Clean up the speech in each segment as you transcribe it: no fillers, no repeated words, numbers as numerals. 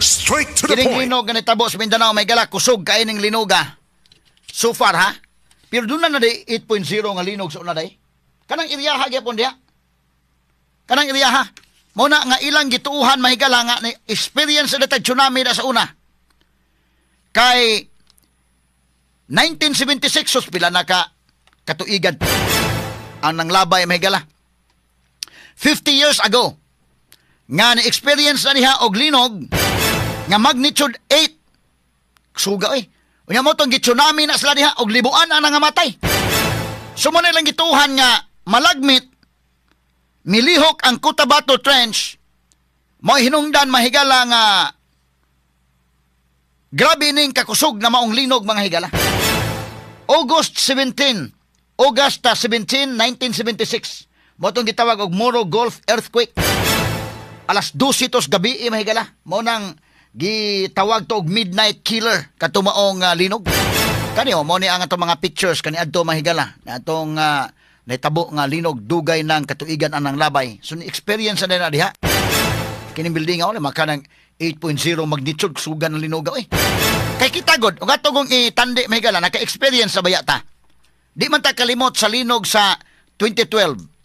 Straight to the Kining point. Linog nga nitabo sa Mindanao, may gala, kusog kaining linuga. So far ha. Pero doon na na di 8.0 nga linog sa una day. Kanang iriyaha gyapon diha. Kanang iriyaha. Mo na nga ilang gituuhan, mahigala, nga ni experience na tag tsunami na sa una. Kay 1976, sus, pila na ka katuigan ang nanglabay, mahigala. 50 years ago nga ni experience na niya og linog nga magnitude 8. Suga oy. Unya mo tong gitsunami na sila diha og libuan ang nangamatay. So mo na ilang gituhan nga malagmit milihok ang Cotabato Trench, mo hinungdan, mahigala, nga grabe ning kakusog na maong linog, mga higala. August 17, August 17, 1976. Mo tong gitawag og Moro Gulf earthquake. Alas 12 tos gabi eh, mahigala. Mo nang gitawag to og midnight killer kato maong linog. Kani oh, mo ni ang atong mga pictures kani adto, mahigala. Na atong nahitabo nga linog, dugay ng katuigan ang labay. So ni experience na na diha. Kining building ako maka ng 8.0 magnitude, sugan ng linog eh. Kay kita god, ug ato kong itandi, mahigala, naka-experience sa baya ta. Di man ta kalimot sa linog sa 2012.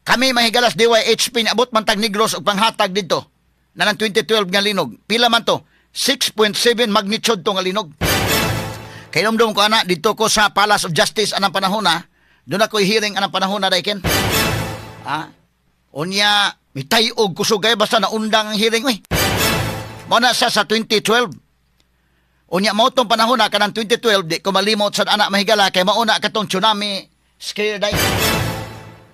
Kami, mahigalas, DYHP, niabot man tag Negros og panghatag didto. Na ng 2012 nga linog. Pila man to? 6.7 magnitude to nga linog. Kay dumdum ko ana, didto ko sa Palace of Justice anang panahon na. Doon ako hearing anang panahon na daiken. Ha? Unya, mitay-og kusog kay basta naundang ang hearing oy. Mao na siya sa 2012. Unya mao tong panahon na kanang 2012, di ko malimot sa anak, mahigala, kay mauna katong tsunami scare day.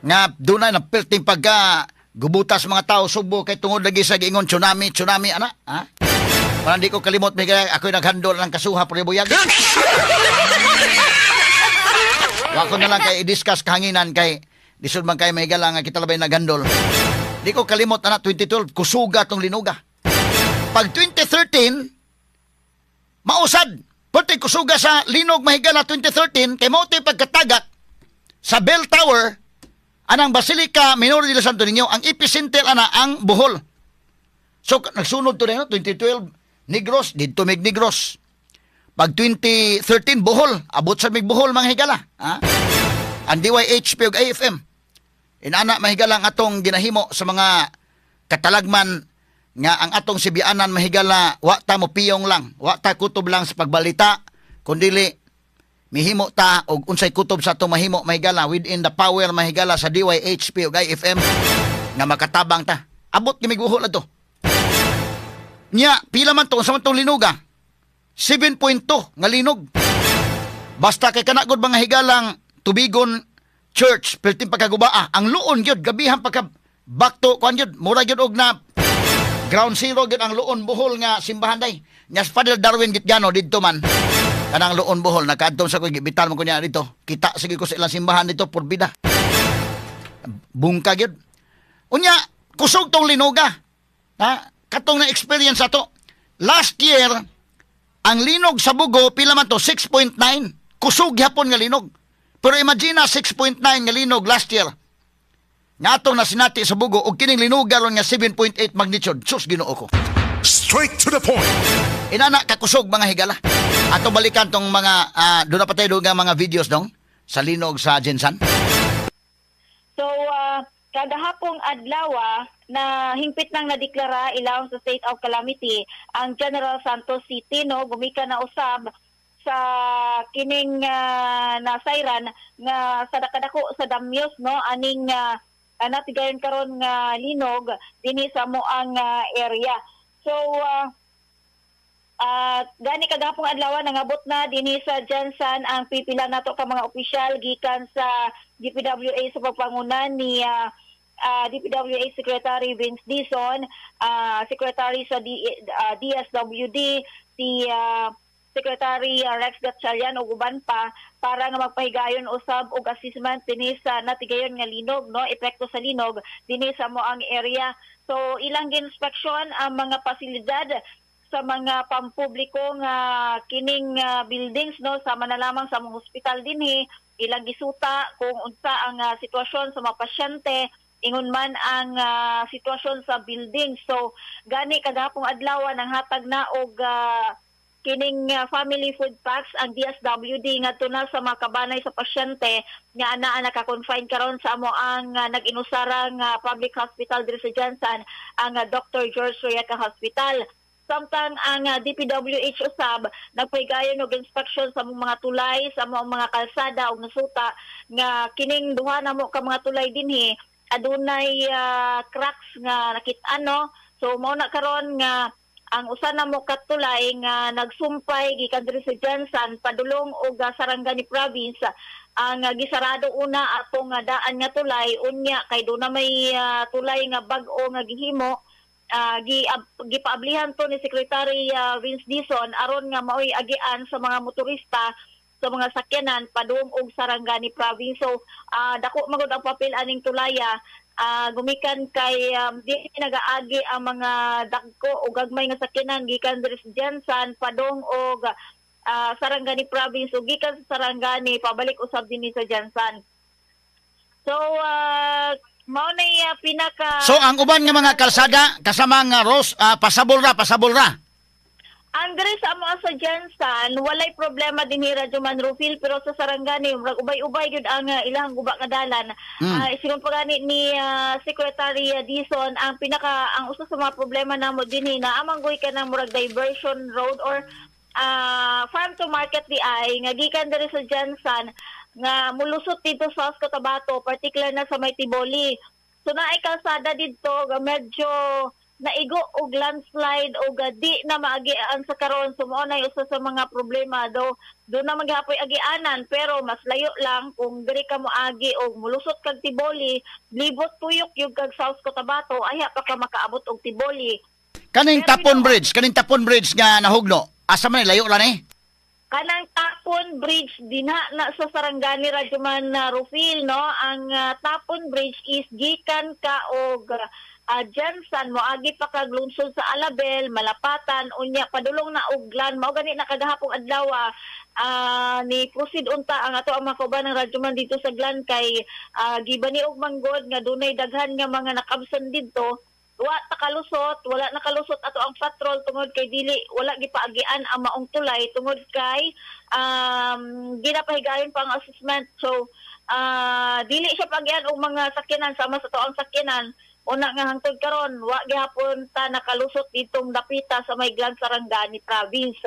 Nga dunay na perting pagka gubutas mga tao Sugbo kay tungod lagi sa giingon tsunami, tsunami ana, ha? Parang di ko kalimot, mahigala, ako'y naghandol ng kasuha pero buyag. Wa ko na lang kay i-discuss kahanginan kay lisod man kay, mahigala, nga kita labay naghandol. Di ko kalimot ana 2012, kusuga tong linuga. Pag 2013, mausad. Pwede kusuga sa linog, mahigala, 2013 kay mao to'y pagkatagak sa Bell Tower anang Basilica Minor de Santo Niño, ang epicenter ana ang Bohol. So nagsunod to no 2012 Negros didto mig Negros. Pag 2013 Bohol, abot sa mig Bohol, mga higala, ha? Ang DYHP ug AFM. Inana, mahigala, ang atong ginahimo sa mga katalagman nga ang atong sibianan, mahigala, wa ta mo piyong lang, wa ta kutob lang sa pagbalita, kundili mihimo ta og unsay kutob sa atong mahimo, mahigala, within the power, mahigala, sa DYHP ug IFM nga makatabang ta. Abot ni miguho to. Nya, pila man to sa man tong linuga? 7.2 nga linog. Basta kay kana gud, mga higalang, Tubigon Church, perting pagkagubaa, ang luon gyud, gabihan pagka bakto kuan gyud, mura gyud og na ground zero gyud ang Loon Bohol nga simbahan day. Nya si Father Darwin Gitgano didto man. Kanang Loon Bohol nakaadto sa ko, gibitan man ko niya dito. Kita sige ko sa ilang simbahan dito porbida. Bungka gyud. Unya kusog tong linuga. Ha? Katong na experience ato. Last year ang linog sa Bogo, pila man to? 6.9. Kusog gyapon nga linog. Pero imagine na 6.9 nga linog last year nga atong nasinati sa Bogo og kining linog karon nga 7.8 magnitude. Sus, Ginoo ko. Straight to the point. Inana kakusog, mga higala. Ato balikan tong mga doon na pa tayo nga mga videos dong sa linog sa GenSan. So, kagahapong adlaw na hingpit nang nadeklara ilawom sa state of calamity ang General Santos City, no, gumikan na usab sa kining nasayran nga sa dakadako sa damyos, no, aning natigayon karon nga linog dinhi sa moang area. So at gani kagahapong adlaw nangabot na dinhi sa GenSan ang pipila nato ka mga opisyal gikan sa DPWA sa pagpanguna ni DPWA Secretary Vince Dizon, Secretary sa DSWD si Secretary Rex Gatchalian ug uban pa para nga magpahigayon usab og assessment dinhi sa natigayon nga linog, no, epekto sa linog dinhi sa moang area. So ilang inspeksyon ang mga pasilidad sa mga pampubliko nga kining buildings, no, sama na lamang sa mga hospital dinhi, ilang gisuta kung unsa ang sitwasyon sa mga pasyente. Ingon man ang sitwasyon sa building. So gani kagahapong adlaw nang hatag na og kining family food packs ang DSWD ngadto na sa mga kabanay sa pasyente nga anaa naka-confine karon sa amo ang nag-inusarang public hospital diri sa GenSan, ang Dr. George Royeca Hospital. Samtang ang DPWH usab nagpahigayon og inspection sa among mga tulay, sa among mga kalsada ug nasuta nga kining duha namo ka mga tulay dinhi adunay cracks nga nakit-an, no. So mao na karon nga ang usa na mo katulay nga nagsumpay gikan diri sa GenSan padulong og Sarangani Province ang gisarado una atong daan nga tulay. Unya kay do na may tulay nga bag-o nga gihimo, gipaablihan to ni Secretary Vince Dizon aron nga maoy agian sa mga motorista, sa mga sakyanan padung og Sarangani Province. So dako magud ang papel aning tulaya gumikan kay di nagaagi ang mga dagko o gagmay nga sakyanan gikan diri sa GenSan padung og Sarangani Province ug gikan sa Sarangani pabalik usab dinhi sa GenSan. So mao na pinaka So ang uban nga mga kalsada kasama nga Ros, pasabol ra, pasabol ra. Ang diri sa amo sa GenSan, walay problema dinhi, Radyoman Rufil, pero sa Sarangani murag ubay-ubay gyud ang ilang guba nga dalan. Sigon pa gani ni Secretary Dizon, ang pinaka ang usa sa mga problema namo dinhi na amanggoy ka ng murag diversion road or farm to market di ay nga gikan diri sa GenSan nga mulusot dito sa South Cotabato, particular na sa may Tiboli. So naay kalsada didto nga medyo naigo og landslide og di na maagian sa karon. So mao na usa sa mga problema do. Do na maghapoy agianan, pero mas layo lang kung diri ka moagi og mulusot kag Tiboli, libot tuyok yung kag South Cotabato ayha pa ka makaabot og Tiboli. Kaning Pero Tapon Bridge, kaning Tapon Bridge nga nahugno. Asa man ni, layo ra ni? Kanang Tapon Bridge dinha na sa Sarangani, Radyoman na Rufil, no. Ang Tapon Bridge is gikan ka og GenSan, moagi pa kag lungsod sa Alabel, Malapatan, unya padulong na og Glan. Mao gani na kagahapong adlaw ni proceed unta ang ato ang mga kauban ng Radyoman dito sa Glan kay gibani og manggod nga dunay daghan nga mga nakabsan didto. Wa ta kalusot, wala nakalusot ato ang patrol tungod kay dili wala gipaagian ang maong tulay tungod kay ginapahigayon pa ang assessment. So dili siya paagian og mga sakyanan sama sa ato ang sakyanan. Una nga hangtod karon wa gihapon ta nakalusot ditong dapita sa may Glan, Sarangani Province.